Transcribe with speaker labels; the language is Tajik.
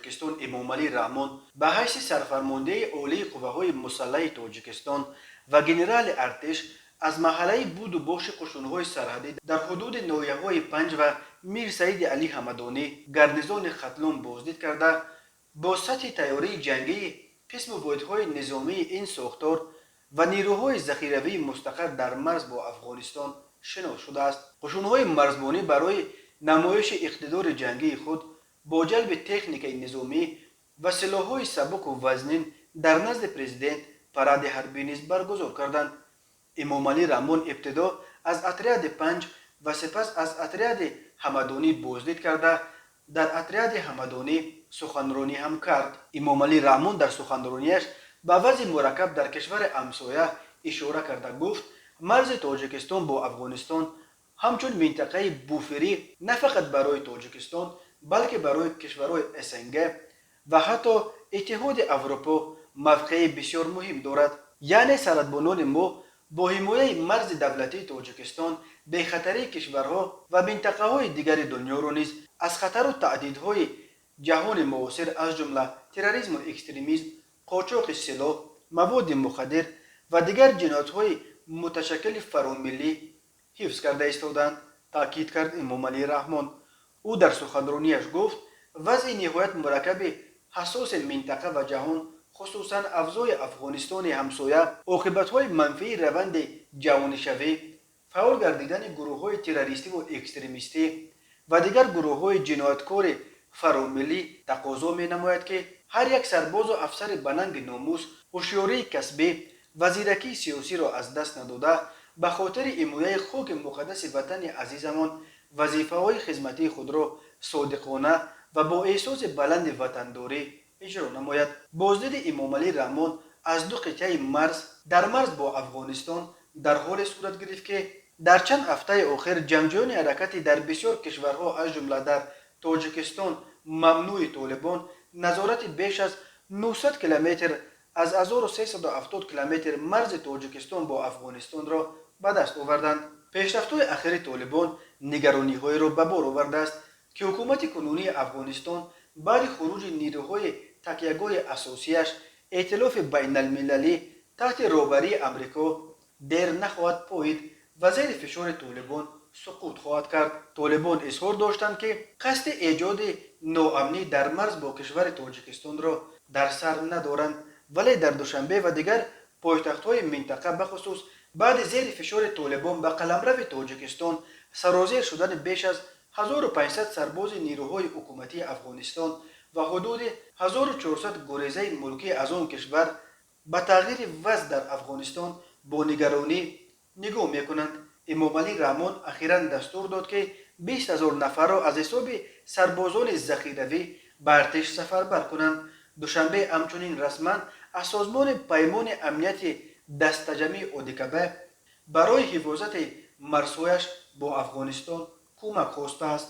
Speaker 1: Тоҷикистон Эмомалӣ Раҳмон ба ҳайси сарфармондеҳи Олии Қувваҳои Мусаллаҳи Тоҷикистон ва генерали артиш аз маҳаллаи буду боши қушунҳои сарҳадӣ дар ҳудуди ноҳияҳои Панҷ ва Мир Саиди Алӣ Ҳамадонӣ, гарнизони Хатлон боздид карда, бо сатҳи тайёрии ҷангии қисму воҳидҳои низомии ин сохтор ва нирӯҳои захиравии мустақар дар марз бо Афғонистон шинос шудааст. Қушунҳои марзбонӣ барои намоиши иқтидори ҷангии худ бо ҷалби техникаи низомӣ ва силоҳҳои сабуку вазнин дар назди президент паради ҳарбӣ низ баргузор карданд. Эмомалӣ Раҳмон ибтидо аз отряди Панҷ ва сипас аз отряди Ҳамадонӣ боздид карда, дар отряди Ҳамадонӣ суханронӣ ҳам кард. Эмомалӣ Раҳмон дар суханронияш ба вазъи мураккаб дар кишвари ҳамсоя ишора карда гуфт, марзи Тоҷикистон бо Афғонистон ҳамчун минтақаи буферӣ на фақат барои Тоҷикистон, балки барои кишварҳои СНГ ва ҳатто Иттиҳоди Аврупо мавқеи бисёр муҳим дорад. Яъне сарҳадбонони мо бо ҳимояи марзи давлатии Тоҷикистон бехатарии кишварҳо ва минтақаҳои дигари дунёро низ аз хатару таҳдидҳои ҷаҳони муосир, аз ҷумла терроризму экстремизм, қочоқи силоҳ, маводи мухаддир ва дигар ҷиноятҳои муташаккили фаромиллӣ ҳифз карда истодаанд, таъкид кард Эмомалӣ Раҳмон. Ӯ дар суханронияш гуфт, вазъи ниҳоят мураккаби ҳассоси минтақа ва ҷаҳон, хусусан авзои Афғонистони ҳамсоя, оқибатҳои манфии раванди ҷаҳонишавӣ, фаъол гардидани гурӯҳҳои террористиву экстремистӣ ва дигар гурӯҳҳои ҷинояткори фаромиллӣ тақозо менамояд, ки ҳар як сарбозу афсари ба нанги номус, ҳушёрии касбӣ ва зиракии сиёсиро аз даст надода, ба хотири ҳимояи хоки муқаддаси ватани азизамон вазифаҳои хизматии худро содиқона ва бо эҳсоси баланди ватандорӣ иҷро намояд. Боздиди Эмомалӣ Раҳмон аз ду қитъаи марз дар марз бо Афғонистон дар ҳоле сурат гирифт, ки дар чанд ҳафтаи охир ҷангҷӯёни ҳаракати дар бисёр кишварҳо, аз ҷумла дар Тоҷикистон мамнӯи Толибон, назорати беш аз 900 километр аз 1370 километр марзи Тоҷикистон бо Афғонистонро ба даст оварданд. Пешрафтҳои ахири Толибон нигарониҳоеро ба бор овардааст, ки ҳукумати кунунии Афғонистон баъди хуруҷи нирӯҳои такягоҳи асосияш, эътилофи байналмилалӣ таҳти роҳбарии Амрико, дер нахоҳад поид ва зери фишори Толибон суқут хоҳад кард. Толибон изҳор доштанд, ки қасди эҷоди ноамнӣ дар марз бо кишвари Тоҷикистонро дар сар надоранд, вале дар Душанбе ва дигар пойтахтҳои минтақа, бахусус баъди зери фишори Толибон ба қаламрави Тоҷикистон сарозер шудани беш аз 1500 сарбози нирӯҳои ҳукуматии Афғонистон ва ҳудуди 1400 гурезаи мулкӣ аз он кишвар, ба тағйири вазъ дар Афғонистон бо нигаронӣ нигоҳ мекунанд. Эмомалӣ Раҳмон ахиран дастур дод, ки 20 000 нафарро аз ҳисоби сарбозони захиравӣ ба артиш сафарбар кунанд. Душанбе ҳамчунин расман аз Созмони Паймони Амнияти Дастаҷамъии ОДКБ барои ҳифозати марзҳояш бо Афғонистон кӯмак хостааст.